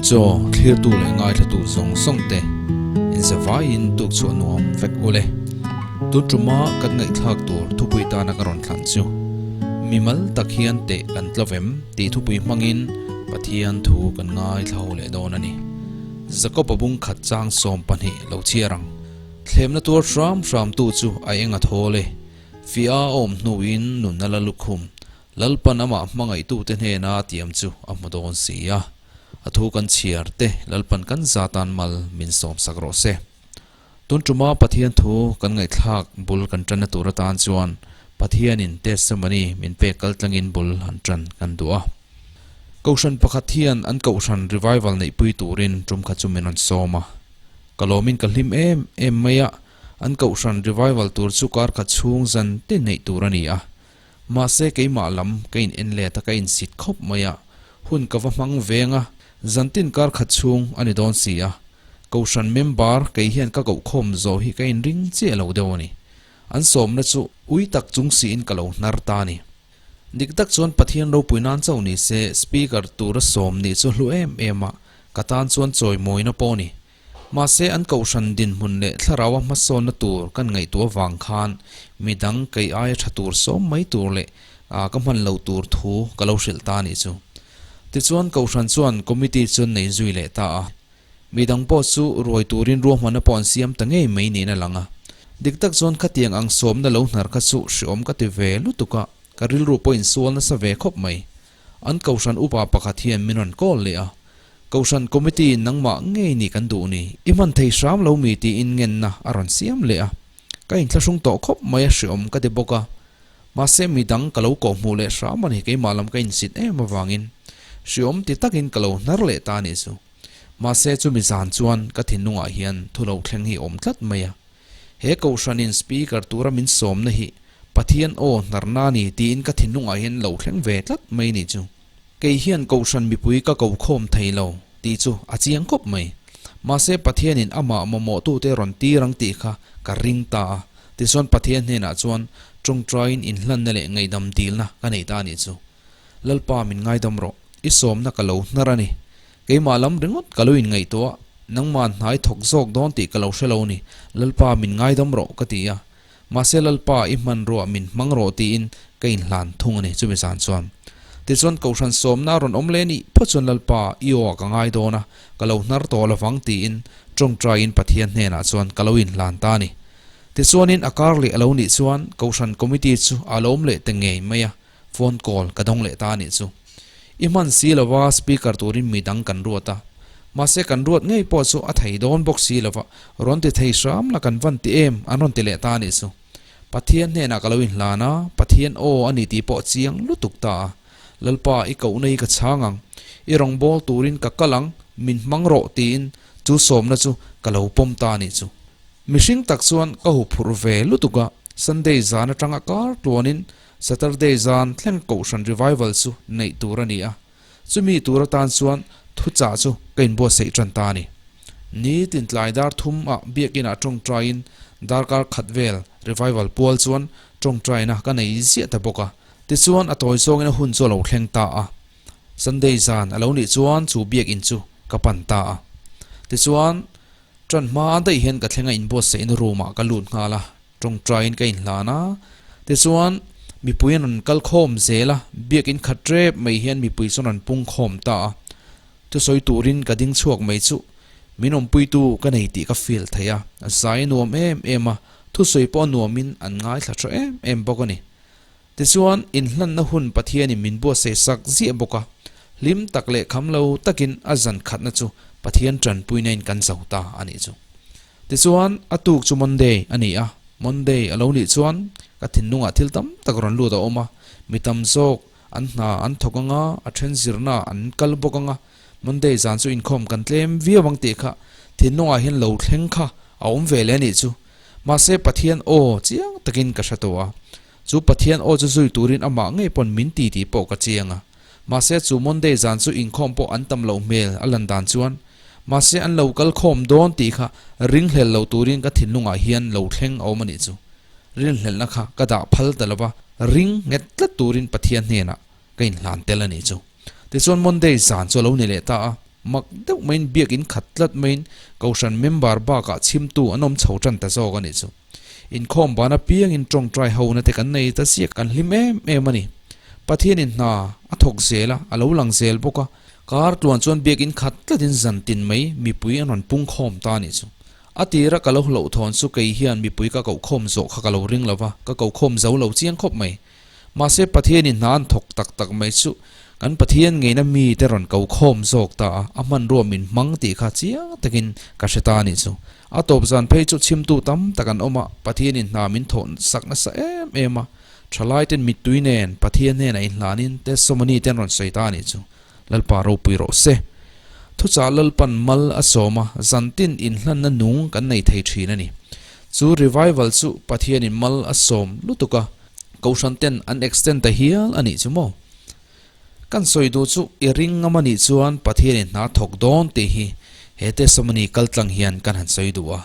Chaw thlirtu leh ngaithlatu zawng zawng te inzavaiin tuk chhuah nuam vek ule. Tun tuma kan ngaihthlak tur thupui tana ka rawn thlan chu mimal tak hian teh kan tlovem tih thupui hmangin Pathian thu kan ngaithla ho leh dawn a ni. Jakob a bung khat chang 12 lo chhiar ang. Thlemna tuar hram hram tu chu a eng a thawl e. Fia a awm hnuin nunna la lukhum Lalpan amah hmangaihtute hnena a tiam chu a hmu dawn si a. A thu kan chhiar te Lalpan kan zatan mal min sawmsak rawh se. Tun tuma Pathian thu kan ngaihthlak bul kan tanna tur atan chuan Pathianin testimony min pek kal tlangin bul han tan kan duh a. Kohhran pakhat hian an kohhran revival neihpui turin tum kha chu min rawn sawm a. Ka lawmin ka hlim em em mai a, an kohhran revival tur chu kar khat chhung zan te neih tur a ni a. Mahse keimah lam ka in en let a ka insit khawp mai a, hun ka va hmang veng a, zantin kar khat chhung a ni dawn si a. Kohhran member kei hian ka kohkhawm zawh hi ka inring chiah lo deuh a ni. An sawmna chu ui tak chung siin ka lo hnar ta a ni. Dik tak chuan Pathian ropui nan chauh ni se speaker tura sawm nih chu hlu em em a, ka tan chuan chawimawina pawh a ni. Mahse an kohhran dinhmun leh thlaraua hmasawnna tur kan ngaihtuah avang khan midang kei aia tha tur sawm mai tur leh ka hman lo tur thu ka lo hrilh ta a nih chu. Tichuan kohhran chuan committee chu an nei zui leh ta a. Midang pawh chu ruai turin ruahmanna pawh an siam ta ngei mai niin a lang a. Dik tak chuan khatiang ang sawmna lo hnar kha chu hreawm ka ti ve lutuk a, ka rilru pawh insual nasa ve khawp mai. An kohhran upa pakhat hian min rawn call leh a, Kohhran committee nangmah ngei ni kan duh ni, i hman thei hram lo mi tiin ngenna a rawn siam leh a. Ka inthlahrung tawh khawp mai a hreawm ka ti bawk a. Mahse midang ka lo kawhhmuh leh hram a ni, keimah lam ka insit em avangin hreawm ti takin ka lo hnar leh ta a nih chu. Mahse chumi zan chuan ka thinlungah hian thu lo thleng hi awm tlat mai a. He kohhranin speaker tura min sawmna hi Pathian aw hnarna a ni tiin ka thinlungah hian lo thleng ve tlat mai ni chu. Kei hian kohhran mipui ka ko khawm thei lo tih chu a chiang khawp mai. Mahse Pathianin amah mamawhtute rawn tir ang tih kha ka ring ta a. Tichuan Pathian hnenah chuan tawngtaiin inhlanna leh ngaihdam dilna ka nei ta a nih chu. Lalpa min ngaidam rawh, i sawmna ka lo hnar a ni. Keimah lam ringawt ka lo inngaihtuah a, nangmah hnai thawk zawk dawn tih ka lo hre lo ni, Lalpa min ngaidam rawh ka ti a. Mahse Lalpa i hmanruah min hmang rawh tiin ka inhlan thung a ni chumi zan chuan. Tichuan Kohhran sawmna a rawn awm leh nih phawt chuan Lalpa i aw ah ka ngai dawn a, ka lo hnar tawh lovang tiin tawngtaiin Pathian hnenah chuan ka lo inhlan ta a ni. Tichuanin a kar leh a lo nih chuan Kohhran Committee chu a lo awm leh ta ngei mai a, Phone call ka dawng leh ta a nih chu. I hman si lova speaker turin mi dang kan ruat a. Mahse kan ruat ngei pawh chu a thei dawn bawk si lova, rawn ti thei hram la kan van ti em an rawn ti leh ta a nih chu. Pathian hnenah ka lo inhlan a, Pathian aw a ni tih pawh chiang lutuk ta a. Lalpa i kohna hi ka chhang ang, i rawngbâwl turin ka kal ang, min hmang rawh tiin chu sawmna chu ka lo pawm ta a nih chu. Mihring tak chuan ka huphurh ve lutuk a, Sunday zan atanga kar tluanin Saturday zan thleng Kohhran Revival chu neih tur a ni a, chumi tur atan chuan thuchah chu ka inbuatsaih tan ta a ni. Nitin tlai dar thum ah biakinah tawngtaiin darkar khat vel Revival pual chuan tawngtaina ka nei ziah ta bawk a, tichuan a tawi zawngin a hun chu a lo thleng ta a. Sunday zan a lo nih chuan chu biakin chu ka pan ta a. Tichuan tan hma daih hian ka thleng a inbuatsaihna room ah ka lut nghal a. Tawngtaiin ka inhlan a, tichuan mipui an rawn kal khawm zel a, biakin khat rep mai hian mipui chuan rawn pung khawm ta a, thusawi turin ka ding chhuak mai chu min awmpuitu ka nei tih ka feel thei a, a zai a nuam em em a, thusawi pawh a nuamin an ngaithla tha em em bawk a ni. Tichuan inhlanna hun Pathianin min buatsaih sak ziah bawk a, hlim tak leh kham lo takin a zan khatna chu Pathian tanpuinain kan zo ta a nih chu. Tichuan, a tuk chu Monday a ni a, Monday a lo nih chuan ka thinlungah thil tam tak rawn lut a awm a, mi tam zawk an hna an thawk anga, a then zirna an kal bawk anga, Monday zan chu inkhawm kan tlem viau ang tih kha thinlungah hian lo thleng kha a awm ve leh a nih chu. Mahse Pathian aw chiang takin ka hre tawh a, chu Pathian aw chu zui turin amah ngei pawn min ti tih pawh ka chiang a. Mahse chu Monday zan chu inkhawm pawh an tam loh hmel a lan dan chuan Mahse an lo kal khawm dawn tih kha ringhlel lo turin ka thinlungah hian lo thleng a awm a nih chu. Rinhlelhna kha ka dah phal ta lova, ring nghet tlat turin Pathian hnenah ka inhlan tel a nih chu. Tichuan Monday zan chu a lo ni leh ta a. Mak deuh maiin biakin khat tlat maiin Kohhran member bakah chhimtu an awm chho tan ta zawk a nih chu. Inkhawm ban apiangin tawngtai hona te kan nei ta chiah kan hlim em em a ni. Pathianin hna a thawk zel a, a lo lang zel bawk a. Kar tluan chuan biakin khat tlatin zan tin mai mipui an rawn pung khawm ta a nih chu. A tira ka lo hlauhthawn chu kei hian mipui ka kohkhawm zawh kha ka lo ring lo va, ka kohkhawm zo lo chiang khawp mai. Mahse Pathianin hna an thawk tak tak mai chu kan Pathian ngeina mite rawn ko khawm zawk ta a, a hmanrua min hmang tih kha chiang takin ka hre ta a nih chu. A tawp zan phei chu chhimtu tam tak an awm a, Pathianin hna min thawh sak nasa em em a, thalaiten mittui nen Pathian hnenah inhlanin testimony te an rawn sawi ta a nih chu. Lalpa ropui rawh se. Thuchah Lalpan mal a sawm a, zantin inhlanna nung kan nei thei thin a ni. Chu revival chu Pathianin mal a sawm lutuk a. Kohhran ten an extend ta hial a nih chu maw? Kan sawi duh chu i ring ngam a nih chuan Pathianin hna thawk dawn tih hi he testimony kaltlang hian kan han sawi duh a.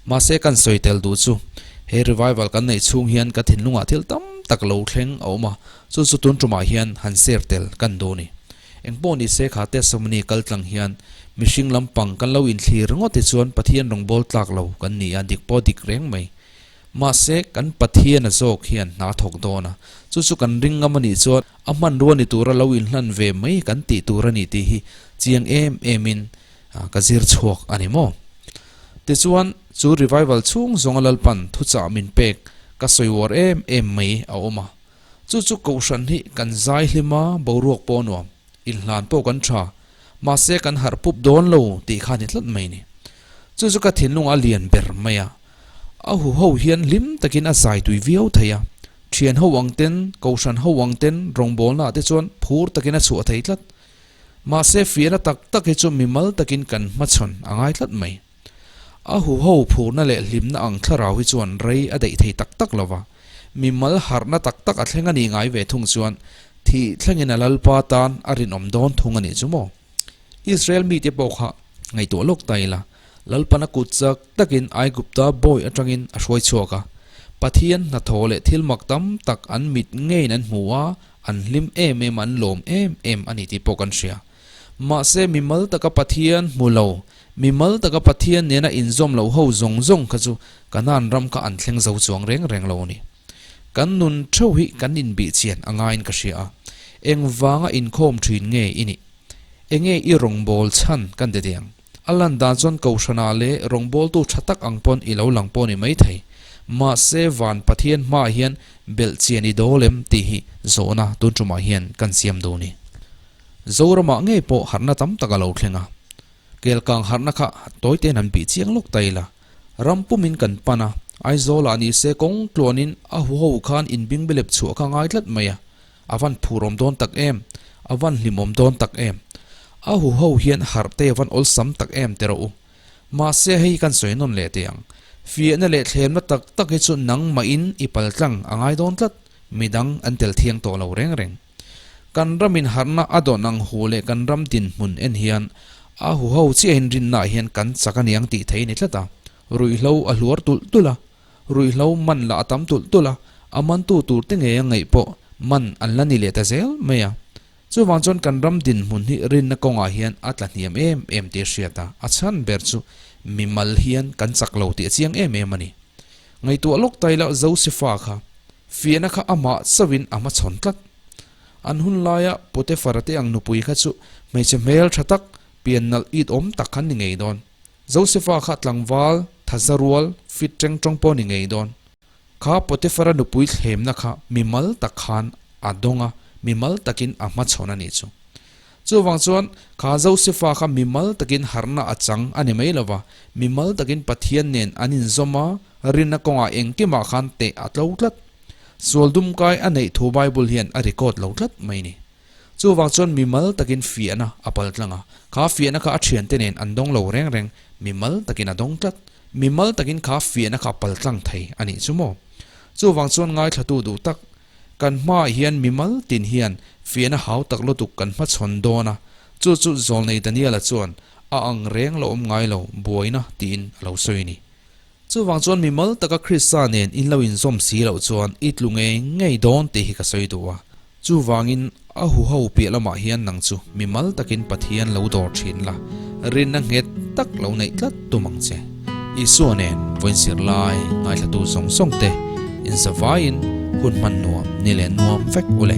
Mahse kan sawi tel duh chu he revival kan neih chhung hian ka thinlungah thil tam tak lo thleng a awm a, chu chu tun tumah hian han share tel kan duh a ni. Engpawh ni se kha testimony kaltlang hian mihring lampang kan lo inthlir ringawt hi chuan Pathian rawngbâwl tlak lo kan ni a, dik pawh dik reng mai. Mahse, kan Pathiana zawk hian hna thawk dawn a, chu chu kan ring ngam a nih chuan a hmanrua ni tura lo inhlan ve mai kan tih tur a ni tih hi chiang em emin ka zir chhuak a ni maw? Tichuan, chu revival chhung zawnga Lalpan thuchah min pek ka sawi uar em em mai a awm a. Chu chu Kohhran hi kan zai hlim a, boruak pawh nuam, inhlan pawh kan tha, mahse kan harh pup dawn lo tih kha ni tlat mai ni. Chu chu ka thinlungah a lian ber mai a. A hu ho hian hlim takin a zai tui viau thei a, thian ho ang ten, kohhran ho ang ten rawngbawlnaah te chuan phur takin a chhuah thei tlat. Mahse fiahna tak tak hi chu mimal takin kan hmachhawn a ngai tlat mai. A hu ho phurna leh hlimna ang thlarau hi chuan rei a daih thei tak tak lo va, mimal harhna tak tak a thleng a nih ngai ve thung chuan thih thlengin a Lalpa tan a rinawm dawn thung a nih chu maw? Israel mite pawh kha ngaihtuah lawk ta ila, Lalpana kut chak takin Aigupta bawi atangin a hruai chhuak a. Pathian hnathawh leh thil mak tam tak an mit ngeiin an hmu a, an hlim em em a, an lawm em em a ni tih pawh kan hria. Mahse mimal taka Pathian hmu lo, mimal taka Pathian nena inzawm lo ho zawng zawng kha chu Kanaan ram kha an thleng zo chuang reng reng lo a ni. Kan nun theuh hi kan inbihchian a ngaiin ka hria a, engvanga inkhawm thin nge i nih? Enge i rawngbâwl chhan kan ti thei ang? A lan dan chuan Kohhranah leh rawngbâwltu tha tak ang pawn i lo lang pawh ni maithei. Mahse van Pathian hmaah hian belhchian i dawl em tih hi zawhna tun tumah hian kan siam duh ni. Zoramah ngei pawh harhna tam tak a lo thleng a. Kelkang harhna kha tawi tein han bih chiang lawk ta ila. Ram pumin kan pan a, Aizawlah ni se kawng tluanin a huho khan inbingbelep chhuah kha ngai tlat mai a. A van phurawm dawn tak em? A van hlimawm dawn tak em? A huho hian harh te a van awlsam tak em ti rawh u. Mahse hei kan sawi nawn leh teh ang. Fiahna leh thlemna tak tak hi chu nangmahin i paltlang a ngai dawn tlat, midang an tel thiang tawh lo reng reng. Kan ramin harhna a dawn ang hu leh kan ram dinhmun en hian a huho chiahin rinnaah hian kan chak a niang tih thei a ni tlat a. Ruihhlo a hluar tulh tulh a. Ruihhlo man lah a tam tulh tulh a, a mantu tur te ngei a ngaih pawh man an la ni leh ta zel mai a. Chuvang chuan kan ram dinhmun hi rinna kawngah hian a tla hniam em em tih a hriat a, a chhan ber chu mimal hian kan chak lo tih a chiang em em a ni. Ngaihtuah lawk ta ila Josefa kha fiahna kha amah chauhin a hmachhawn tlat. An hun laia Potifara te ang nupui kha chu hmeichhe hmel tha tak, pian nalh it awm tak khan ni ngei dawn. Josefa kha tlangval, thaza rual, fit teng tawng pawh ni ngei dawn. Kha Potifara nupui thlemna kha mimal tak khan a dawng a, mimal takin a hmachhawn a nih chu. Chuvang chuan kha Josefa kha mimal takin harhna a chang a ni mai lova, mimal takin Pathian nen an inzawm a, rinna kawngah engkimah khan teh a tlo tlat. Sual dumkai a neih thu Bible hian a record lo tlat mai ni. Chuvang chuan mimal takin fiahna a pal tlang a, kha fiahna kha a thiante nen an dawng lo reng reng, mimal takin a dawng tlat. Mimal takin kha fiahna kha a pal tlang thei a nih chu maw? Chuvang chuan ngaithlatu duh tak, kan hmaah hian mimal tin hian fiahna hau tak lutuk kan hmachhawn dawn a, chu chu Zawlnei Daniela chuan a ang reng lo awm ngai lo buaina tiin a lo sawi a ni. Chuvang chuan mimal taka Krista nen in lo inzawm si loh chuan i tlu ngei ngei dawn tih hi ka sawi duh a. Chuvangin a huho piah lamah hian nang chu mimal takin Pathian lo dawr thin la, rinna nghet tak lo neih tlat tum ang che. Isua nen vawiin zirlai ngaithlatu zawng zawng te inzavaiin hun hman nuam ni leh nuam vek u le.